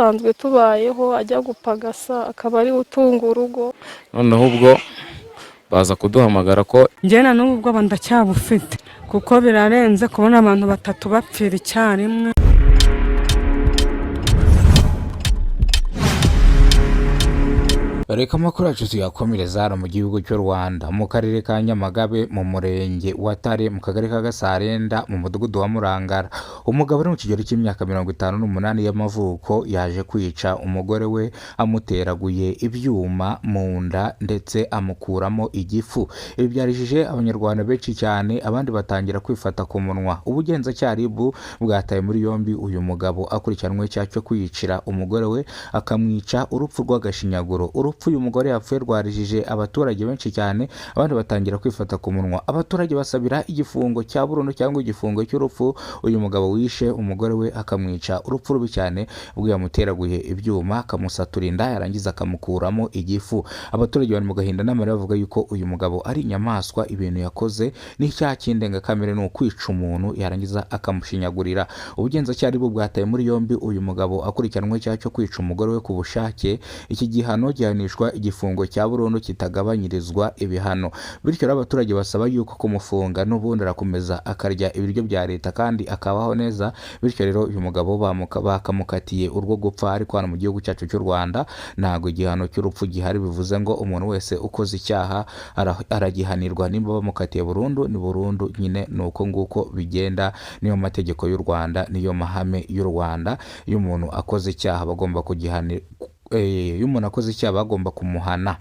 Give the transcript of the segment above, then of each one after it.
Dusanzwe tubayeho, ajya gupagasa akaba ari utunga urugo. Noneho ubwo baza kuduhamagara ko Njye na n'ubu ubwoba ndacyabufite, kuko birarenze kubona abantu batatu bapfira icyarimwe. Reka amakuru yacu tuyakomereza hano mu gihugu cy'u Rwanda, mu karere ka Nyamagabe, mu murenge wa Tare, mu kagari ka Gasarenda, mu mudugudu wa Murangara. Umugabo uri mu kigero cy'imyaka 58 y'amavuko yaje kwica umugore we amuteraguye ibyuma mu nda ndetse amukuramo igifu. Ibi byarijije Abanyarwanda benshi cyane, abandi batangira kwifata ku munwa. Ubugenzacyaha RIB bwataye muri yombi uyu mugabo akurikiranweho icyaha cyo kwiyicira umugore we akamwica urupfu rw'agashinyaguro. Urupfu uyu mugore yapfuye rwarijije abaturage benshi cyane, abandi batangira kwifata ku munwa. Abaturage basabira igifungo cya burundu cyangwa igifungo cy'urupfu uyu mugabo wishe umugore we akamwica urupfu rubi cyane, ubwo yamuteraguye ibyuma akamusatura inda yarangiza akamukuramo igifu. Abaturage bari mu gahinda n'amarira bavuga yuko uyu mugabo ari inyamaswa, ibintu yakoze n'icyaha cy'indengakamere, ni ukwica umuntu yarangiza akamushinyagurira. Ubugenzacyaha RIB bwataye muri yombi uyu mugabo akurikiranweho icyaha cyo kwica umugore we ku bushake. Iki gihano gihanishwa igifungo cya burundu kitagabanyirizwa ibihano. Bityo rero abaturage basaba yuko kumufunga n'ubundi arakomeza akarya ibiryo bya leta kandi akabaho neza. Bityo rero uyu mugabo bakamukatiye urwo gupfa, ariko hano mu gihugu cyacu cy'u Rwanda ntabwo igihano cy'urupfu gihari, bivuze ngo umuntu wese ukoze icyaha aragihanirwa. Nimba bamukatiye burundu ni burundu nyine, ni uko nguko bigenda, niyo mategeko y'u Rwanda, niyo mahame y'u Rwanda. Iyo umuntu akoze icyaha bagomba kugihanirwa, iyo umuntu akoze icyaha bagomba kumuhana.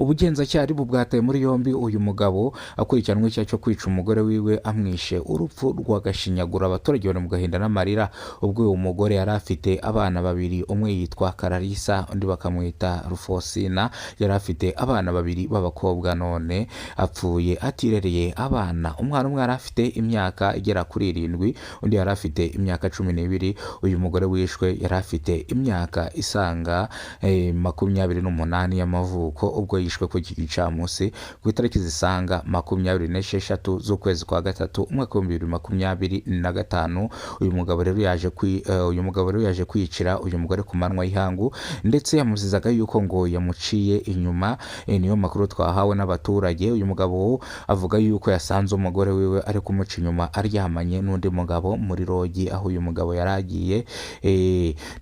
Ubugenzacyaha RIB bwataye muri yombi uyu mugabo akurikiranwe icyaha cyo kwica umugore wiwe amwishe urupfu rw'agashinyaguro. Abaturage bari mu gahinda n'amarira ubwo uyu mugore yari afite abana babiri, umwe yitwa Kararisa undi bakamwita Rufosina. Yari afite abana babiri b'abakobwa, none apfuye atirereye abana. Umwana umwe yari afite imyaka igera kuri 7, undi yari afite imyaka 12. Uyu mugore wishwe yari afite imyaka isaga 28 y'amavuko ubwo yishwe ku gicamunsi ku itariki zisaga 26 z'ukwezi kwa gatatu umwaka 2025. Uyu mugabo rero yaje uyu mugabo rero yaje kwiyicira uyu mugore ku manywa y'ihangu, ndetse yamuzizaga yuko ngo yamuciye inyuma. Niyo makuru twahawe n'abaturage. Uyu mugabo avuga yuko yasanze umugore wiwe ari kumuca inyuma aryamanye n'undi mugabo muri rogi aho uyu mugabo yari agiye.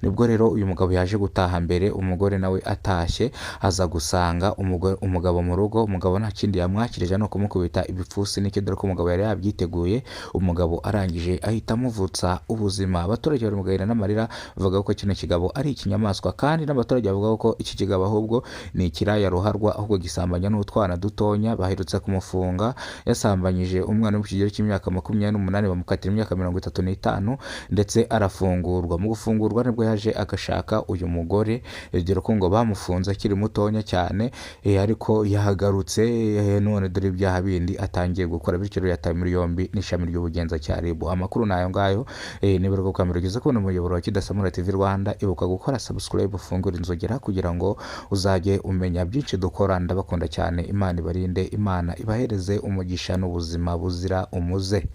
Nibwo rero uyu mugabo yaje gutaha mbere, umugore nawe atashye aza gusanga umugabo mu rugo. Umugabo nta kindi yamwakirije no kumukubita ibipfusi n'icyo, dore ko umugabo yari yabyiteguye. Umugabo arangije ahita amuvutsa ubuzima. Abaturage bari mu gahinda n'amarira bavuga ko kino kigabo ari ikinyamaswa, kandi n'abaturage bavuga ko iki kigabo ahubwo ni ikiraya ruharwa, ahubwo gisambanya n'utwana dutonya. Baherutse kumufunga yasambanyije umwana wo mu kigero cy'imyaka 28, bamukatira imyaka 35 ndetse arafungurwa. Mu gufungurwa nibwo yaje agashaka uyu mugore, dore ko ngo bamufunze akiri mutonya cyane, ariko yahagarutse, none dore ibyaha bindi atangiye gukora. Bityo rero yatawe muri yombi n'ishami ry'ubugenzacyaha RIB. Amakuru ni ayo ngayo. Niba uri bwa mbere ugeze kubona umuyoboro wa Kidasamura TV Rwanda, ibuka gukora subscribe, ufungure inzogera kugira ngo uzajye umenya byinshi dukora. Ndabakunda cyane, Imana ibarinde, Imana ibahereze umugisha n'ubuzima buzira umuze.